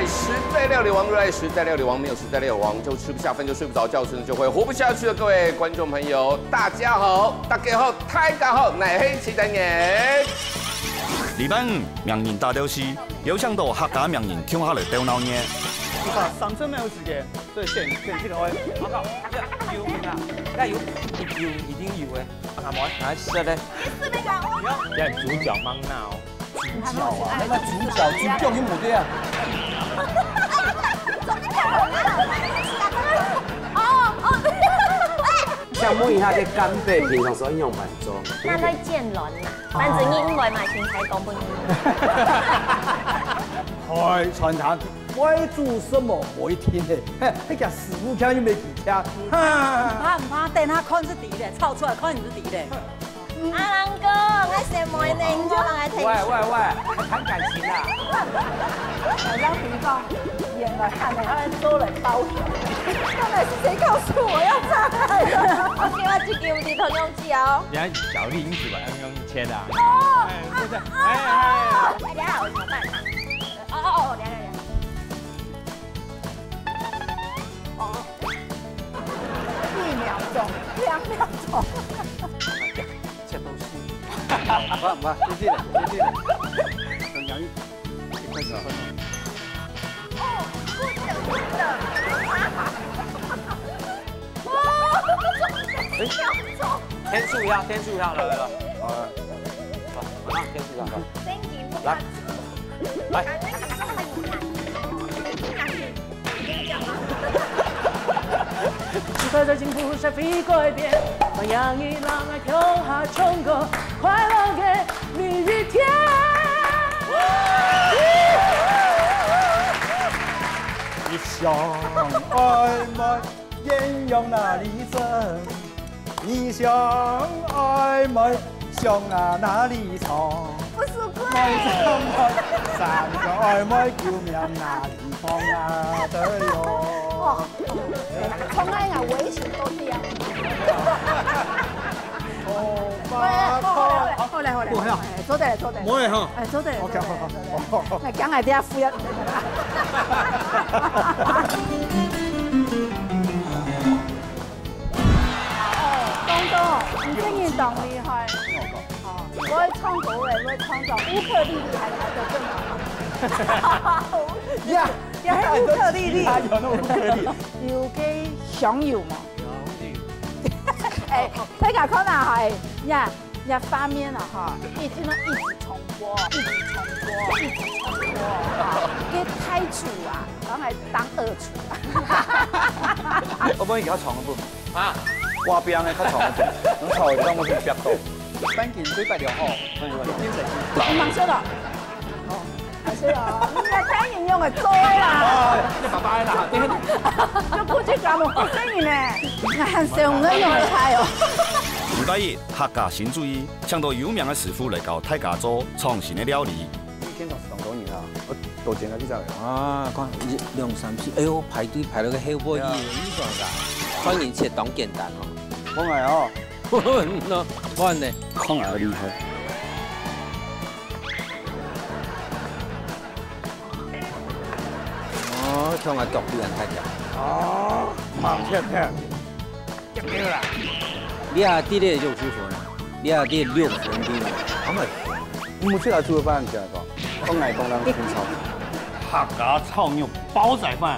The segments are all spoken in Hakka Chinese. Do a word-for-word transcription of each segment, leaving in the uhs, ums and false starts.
实在料理王，热爱实在料理王，没有实在料理王就吃不下饭，就睡不着觉，甚至就会活不下去了。各位观众朋友，大家好，大家好，大家好，乃黑期待年。礼拜五，名人大聊天，邀請到客家名人共下來鬥鬧熱。你看，三十秒時間，所以選選這個位。好，好，有有啦，該有有一定有誒，阿妹，來食咧。你係主角，吂鬧。 主角啊，那個主角，主角你無對啊。哦哦，對。想問一下，這干貝平常時候用來做？拿來煎卵啊，反正你毋會買青菜講分你。開餐廳，會煮什麼？無一定的。嘿，那個師傅家又沒幾家。哈。毋怕毋怕，等下看係對个，炒出來看係對个。 阿郎哥，𠊎係妹呢，你就人來聽。喂喂喂，還談感情啊？好像聽眾演了看了，他們都來包養。到底是誰告訴我要炸彈的？OK，我這個有地圖用紙哦。你看小麗因此把它用切的啊。哦，哎，對不對？哎哎哎，等一下我想辦法。哦哦哦，等一下等一下。哦，一秒鐘，兩秒鐘。 切到死。毋怕毋怕，直接來，直接來。等下一，一開始分哦。哦，不得不得。哎，天助一下，天助一下，來來來，好了，好，馬上天助一下，來。 來。時代在進步，社會改變，歡迎你來共𠊎共下唱歌，快樂个每一天。一想愛問 豔陽哪裡真？異鄉愛問，想啊哪裡藏？不是鬼。愛怎麼？山歌愛問，救命哪裡放啊？對喲。哦，從來啊，我也想到這樣。哦，好嘞，好嘞，好嘞，好嘞，好嘞。不會啊。哎，坐得了，坐得了。不會哈。哎，坐得了，OK，坐得了，好，好，好，坐得了。好，好。那剛才這樣敷衍。 哦，東東，你真个當厲害。哦，會唱歌个，會創作，烏克麗麗還彈得更好。呀，也係烏克麗麗。他有那烏克麗麗。有个香油嘛？哎，大家看啊，哎呀， 這畫面啊，哈，一定要一直重播，一直重播，一直重播，哈，該太主啊，然後還當二廚啊。我幫你給他床一步。啊，掛邊的較床一步，能吵一下，我是比較夠。趕緊追拜了吼。你忙死了。哦。 係啊，你个電影用个做个啦。哦，你爸爸个啦，就不去搞我个電影呢。那還是用个用个菜哦。禮拜一，客家新主義，請到有名个師傅來教大家做創新个料理。以前當時當多人啊，我多錢啊，去找人。啊，看一兩三四，哎喲，排隊排到个後背去，對啊。你算啥？看人切當簡單哦。講來哦。喏，看呢。看來厲害。 哦，像个腳底恁大條。哦，猛切切，夾到啦。你啊，這個六十分啊，你啊，這六十分對嗎？阿妹，你毋識來煮飯，你先講，我愛講人清楚。客家炒肉包仔飯，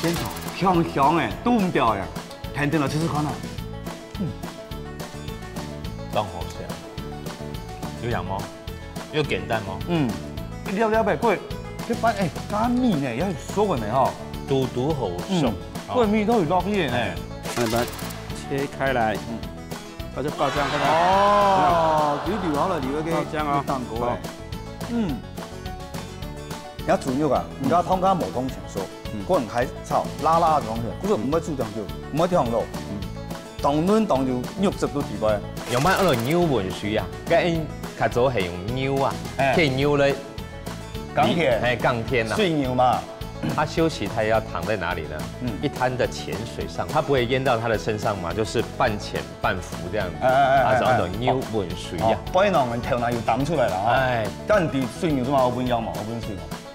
現炒香香誒，都毋掉誒，肯定來試試看啊。嗯。當好食啊，有樣無？ 有簡單無？嗯，一粒粒个，過，這擺，哎，加米呢，也有熟个呢吼。堵堵好熟，嗯，哦。過米都有落去个呢。哎。來，把它切開來，嗯，把這爆漿看看。哦，有流好了，流个爆漿哦。當高哎。好。嗯。人家煮肉啊，嗯。人家湯加無湯全熟，嗯。過人還炒辣辣个東西，可是毋會煮當久，毋會放肉。嗯。 當嫩當有肉汁都底背。用麼个來牛溫水啊？該較早係用牛啊，哎。去牛來耕田。嘿，耕田啊。水牛嘛。它休息，它要躺在哪裡呢？嗯。一灘的淺水上，它不會淹到它的身上嘛，就是半淺半浮這樣子。哎，哎，哎，它是那種牛溫水啊。哎，哎。哦，不然呢，我們頭那有擔出來了啊。哎。但你水牛是嘛，有分腰嘛，有分水嘛。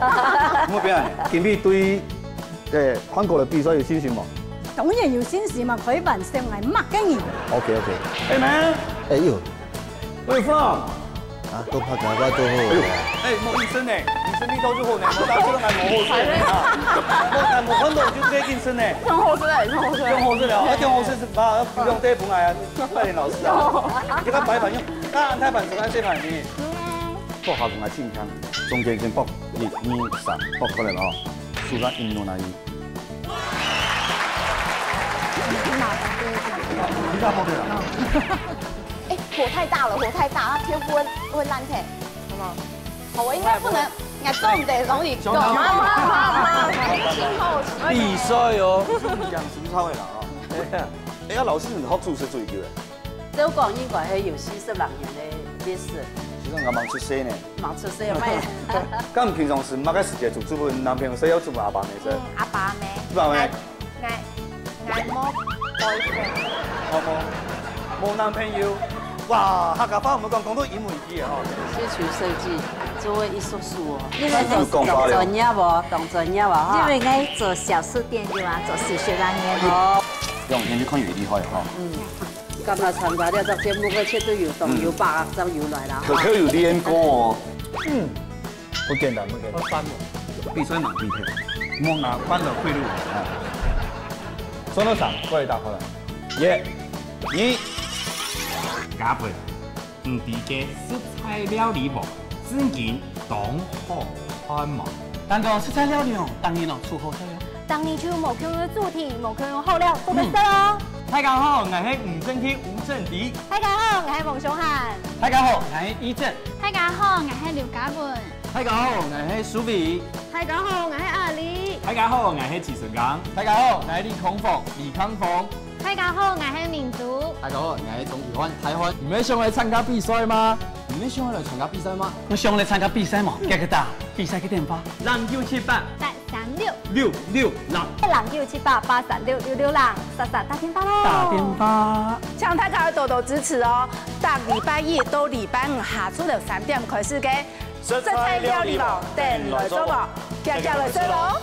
毋好變呢。今晡日對，呃，韓國个比賽有信心無？當然有信心嘛，開玩笑，𠊎麼个人。OK，OK。哎，man。哎喲。Where you from？啊，都拍電話都好啊。哎，莫應聲呢，你聲音都就好呢，我當時都還無好勢呢，啊。我還無看到你就直接應聲呢。很好勢的，很好勢的。用好勢了，啊，用好勢是吧？不用這本來啊，快點老師啊。你看白板用，啊，安泰版是安泰版呢。 做下同佢清聽，中間先播一、二、三，播過來了哦。手上音樂那一。你打不對了。哎，火太大了，火太大，它天不会会烂忒。什么？好，我应该不能，应该重的容易够。妈妈妈妈，我已经好奇。比赛哦。你讲实在话啦，哦。哎呀，老师，你学厨师最久了？ 照講應該係有四十零年个歷史。其實我吂出世呢。吂出世咩？該你平常時麼个時節煮，煮分男朋友食，又煮分阿爸姆食？嗯，阿爸姆。阿爸姆。𠊎，𠊎，𠊎無boyfriend。哦，無，無男朋友。哇，客家話毋好講，講到英文去啊，吼。係廚師，做个一叔叔哦。因為有講法了。當專業哦，當專業哦，哈。因為𠊎做小吃店个嘛，做四十零年。哦。兩天就看有厲害哈。嗯。 敢若參加這隻節目个，絕對有當有把握，正有來啦。可可有練過哦。嗯，不簡單，不簡單。好煩哦。比賽蠻緊張，莫拿飯來賄賂我啊。算到三，過來打開來。一、二。嘉賓，你知个食材料理無？正經當好看無？但講食材料理哦，當然哦，出好菜哦。 逐年就無共樣个主題，無共樣好料，做得食哦。大家好，𠊎係吳正廷吳正迪。大家好，𠊎係王小涵。大家好，𠊎係伊正。大家好，𠊎係劉嘉文。大家好，𠊎係蘇偉。大家好，𠊎係阿里。大家好，𠊎係徐成剛。大家好，𠊎係李康鳳李康鳳。大家好，𠊎係明珠。大家好，𠊎係鍾宇煥大煥。你們想來參加比賽嗎？你們想要來參加比賽嗎？你想來參加比賽嗎？該个打比賽个電話。零九七八。八三六。 六六零。零九七八八三六六六零，煞煞打電話咯。打電話。請大家多多支持哦！逐禮拜一到禮拜五下晝頭三點開始个食材料理網，等你來做哦，遽遽來食咯！